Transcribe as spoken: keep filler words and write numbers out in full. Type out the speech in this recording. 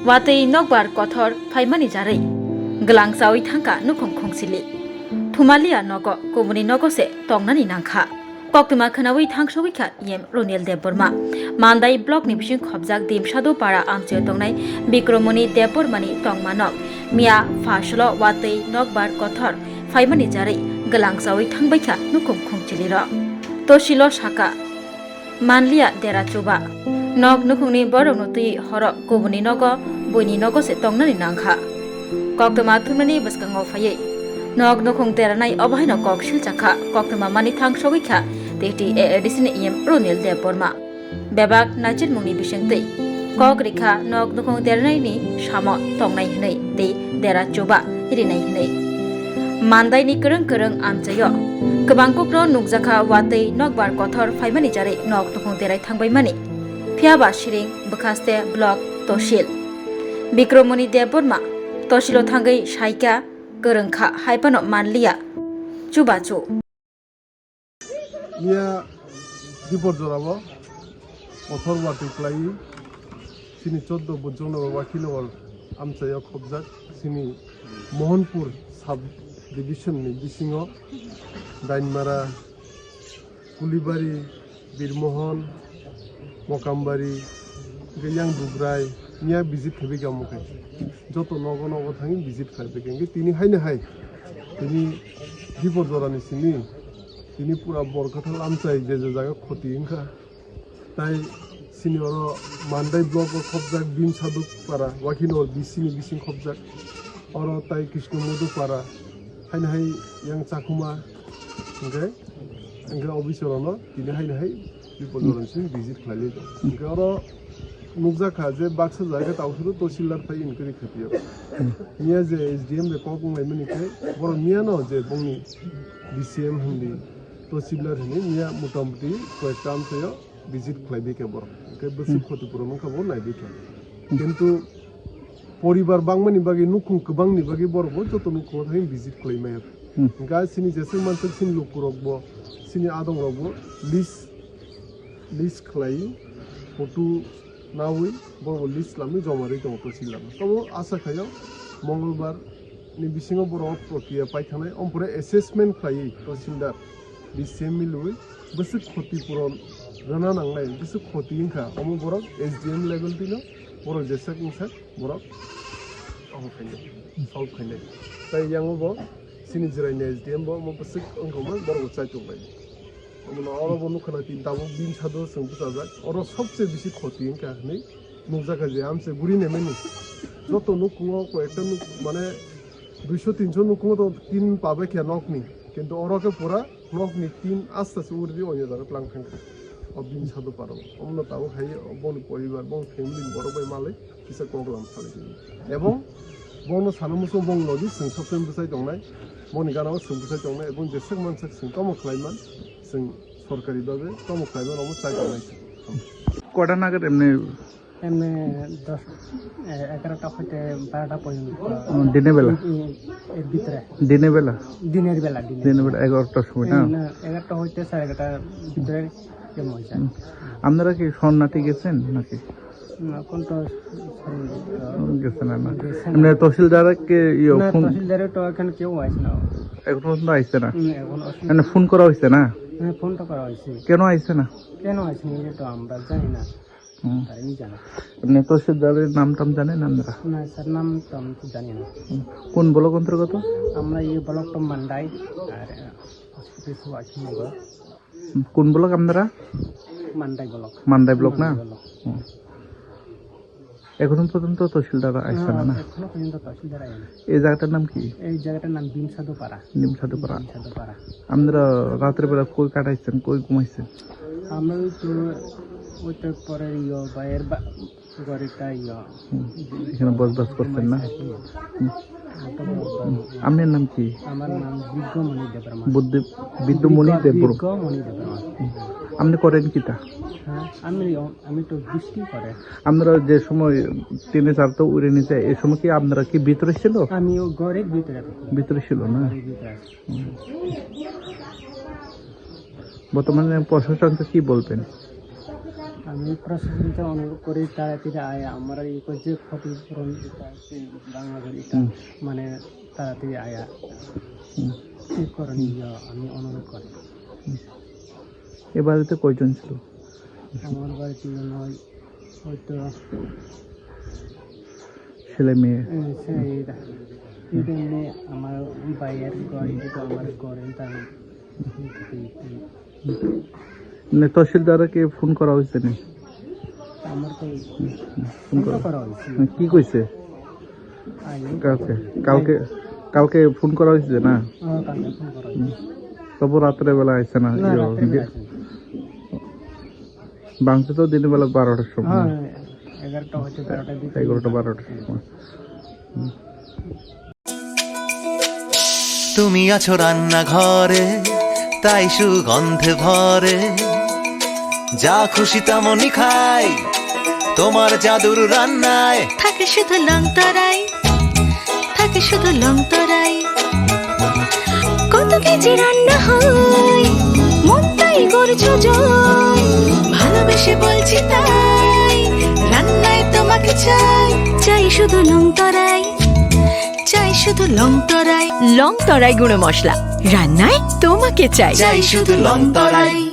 Watwi nokbar kothor phaimani jarwi gwlangchawi thangkha nukhung khungsili. Thumalia nogo kubuni nogo se tongnani nangkha. Koktwma khwnawi thangsogwi kha E M Ronil Debbarma. Mandai block ni bising khobjak Dimsadu para amchaio tongnai Bikromoni Debbarmani tongma nok. Miya phasolo watwi nokbar kothor phaimani jarwi gwlangchawi thangbai kha nukhung khungchilirok. Tosilo saka manliya dera chuba. Nok nukhungni borokno twi horo kubuni nogo, buini nogo se tongnani nangkha. Koktwma thumnani bwskango phaiwi nok nukhung deranai obo haino kok silchakha, koktwma mani thangsogwi kha T T A A D C ni E M Ronil Debbarma. Bebak naichirmungni bisingtwi kok rikha nok nukhung deranaini samo tongnai hwnwi tei dera chuba rinai hwnwi. Mandaini kwrwng kwrwng amchaio kwbang kokno nukjakha watwi nokbar kothor phaimani jarwi nok nukhung derai thangbaimani. Phiyaba siring bwkhaste block tosil. Bikromoni Debbarma tosilo thangwi saikha kwrwngkha haiphano manliya chubachu. Miya dipor jorao kothor watwi kwlaiwi chini choddo Bujongnagar Wakhinagar amchaio khobjak chini Mohanpur sub division ni bisingo Dainmara, Kulibari, Birmohon, Mokambari, hwnkhe yang Dugrai, miya visit khaibikha omo khe. Joto nogo nogo thangwi visit khaibikha. Hwnkhe tini haino hai, tini dipor jorani simi, tini pura Borkathal amchai je je jaga khoti wngkha. Tai sini oro Mandai block o khobjak Bimsaduk para, Wakhinagar B C ni bising khobjak. Oro tai Krishna Modu para, haino hai yang Chakhuma, hwnkhe, hwnkhe officer rokno tini haino hai dipor jorani simi visit khlailai tongo. Hwnkhe oro nukjakha je baksa jaga tausuru tosildar phai inquiry khatiyo. Miya je S D M bai kok wnglaimani khe borok miyano je bongni D C M hwnwi tosildar hwnwi miya motamuti koyekta amchaio visit khlaibikha borok. Hwnkhe bwswk khoti puron wngkha bo naibikha. Kintu poribar bangmani bagwi nukhung kwbangni bagwi borok bo joto nukhungo thangwi visit khlaimaya. Hwnkhe chini jeswk manswk chini lukurok bo chini adongrok bo list list khlai photo nawi borok list lamwi joma rwi tongo tosil lama. Tobo asa khaio Mongolbar ni bisingo borok prokriya paithanai ompore assessment khlaiwi tosildar D C M milwi bwswk khoti puron rwna nangnai, bwswk khoti wngkha, omo borok S D M level tino borok jeswk wngsak borok omo khainai, solve khainai. Tai yango bo chini jwraini S D M bo omo bwswk wngkha omo borok bo chaitok lai. Omo oro bo nukha na tin tabuk bini sado chwng bwchajak, oro sobse bisi khoti wngkha hinwi nukjakha je amse guri nemeni. Joto nukhungo koi ekta nuk mane duiso tinso nukhungo to tin pabai khe nokni, kintu oro khe pura nokni tin asta se uri di onyo jaga tlang thangkha. O bini sado paro omono tabuk hai boni poribar boni family borok bai malai kisa kok lam salai di. Ebong bono sana muchung bong logi chwng sob somoi bwchai tongnai, boni gana o chwng bwchai tongnai ebong jeswk mansak chwng tamo khlai man, chwng sorkari babe tamo khlai man omo chai tongnai. Kota nagar emni Emni dos, eh, egarota hoite barota porjonto. Oh, dine bela? Mm, mm, er bhitre. Dine bela? Diner bela, diner Dine bela. Bela egarota somoi na? Mm, na, egarota hoite sare egarota bhitre joma hoysa. Hmm. আপনারা কি শরণার্থী গেছেন নাকি? না, এখন তো শরণার্থী তো ও, গেছে না, না। গেছে না। এমনি তহসিলদারকে ইয়ে না, ফোন তহসিলদারে তো এখানে কেউ আসে না। এখন পর্যন্ত আইছে না? হুম, এখন আসে না। মানে ফোন করা হয়েছে না? হ্যাঁ, ফোন তো করা হয়েছে। কেন আইছে না? কেন আসে না, এটা তো আমরা জানি না। হুম। তাই আমি জানি। এমনি তহসিলদারের নাম টাম জানেন আপনারা? না, স্যার, নাম তো আমি তো জানি না। হুম। কোন ব্লক অন্তর্গত? আমরা এই ব্লক তো মান্ডাই, আর, আহ, হসপিটাল সব আছে না। কোন ব্লক আপনারা? মান্ডাই ব্লক। মান্ডাই ব্লক না? মান্ডাই ব্লক। হুম। এখনো পর্যন্ত তহসিলদার আইসে না, না, না? এখনো পর্যন্ত তহসিলদার আইসে না। এই জায়গাটার নাম কি? এই জায়গাটার নাম ডিমসাদো পাড়া। ডিমসাদো পাড়া। ডিমসাদো পাড়া। আপনারা রাতের বেলা কই কাটাইছেন, কই ঘুমাইছেন? আমরা ওই তো, ওই তো পরে ইয়ে, বাইরের বা-, ঘরে একটা ইয়ে। হুম। এখানে বসবাস করছেন না? ঘুমাইছি। হুম। হুম। আপনার নাম কি? আমার নাম বিজ্ঞমণি দেববর্মা। বুদ্ধ-, বিদ্যুমণি বিজ্ঞ-, দেববর্মা। বিজ্ঞমণি দেববর্মা। হুম। আপনি করেন কিতা? হ্যাঁ, আমি, আমি তো বৃষ্টি করে। আপনারা যে সময় টিনের চাল তো উড়ে নিছে, এই সময় কি আপনারা কি ভিতরে ছিল? আমি ও ঘরের ভিতরে থাকি। ভিতরে ছিল না? ঘরের ভিতরে আছি। হুম। বর্তমানে প্রশাসনকে কি বলবেন? আমি প্রশাসনকে অনুরোধ করি, তাড়াতাড়ি আয়া, আমরা এই যে ক্ষতিপূরণ এটা আছে, বাংলাদেশ এটা, হুম। মানে, তাড়াতাড়ি আয়া, হুম। ঠিক করে নিয়ে যাও, আমি অনুরোধ করি। হুম। এ বাড়িতে কয়জন ছিল? আমার বাড়িতে নয়, হয়তো ছেলে মেয়ে? এ, ছেলে, এটা, এটা নিয়ে আমার ভাইয়ের ঘর, এটা তো আমার ঘর, এটা আমি মানে, তহসিলদারকে ফোন করা হয়েছে নি? আমার তো ফোন ফোন তো করা করা হয়েছে। কি কইছে? আইনি। কালকে, কালকে, কালকে ফোন করা হয়েছে না? হ্যাঁ, কালকে ফোন করা হয়েছে। হুম। তবু রাত্রে বেলা আইছে না? না, ইয়ো, রাত্রে বেলা আইছে না। ভাঙছে তো দিনের বেলা বারোটার সময়। হ্যাঁ, এগারোটা হয়তো, বারোটার দিকে। এগারোটা, বারোটার সময়। হুম। তুমি আছো রান্নাঘরে, তাই সুগন্ধে ভরে। যা খুশি তেমনই খাই, তোমার জাদুর রান্নায়। থাকে শুধু লং তরাই, থাকে শুধু লং তরাই। কত কেজি রান্না হয়, মনটাই করছো জয়। ভালোবেসে বলছি তাই, রান্নায় তোমাকে চাই। চাই শুধু লং তরাই, চাই শুধু লং তরাই। লং তরাই গুঁড়ো মশলা, রান্নায় তোমাকে চাই। চাই শুধু লং তরাই।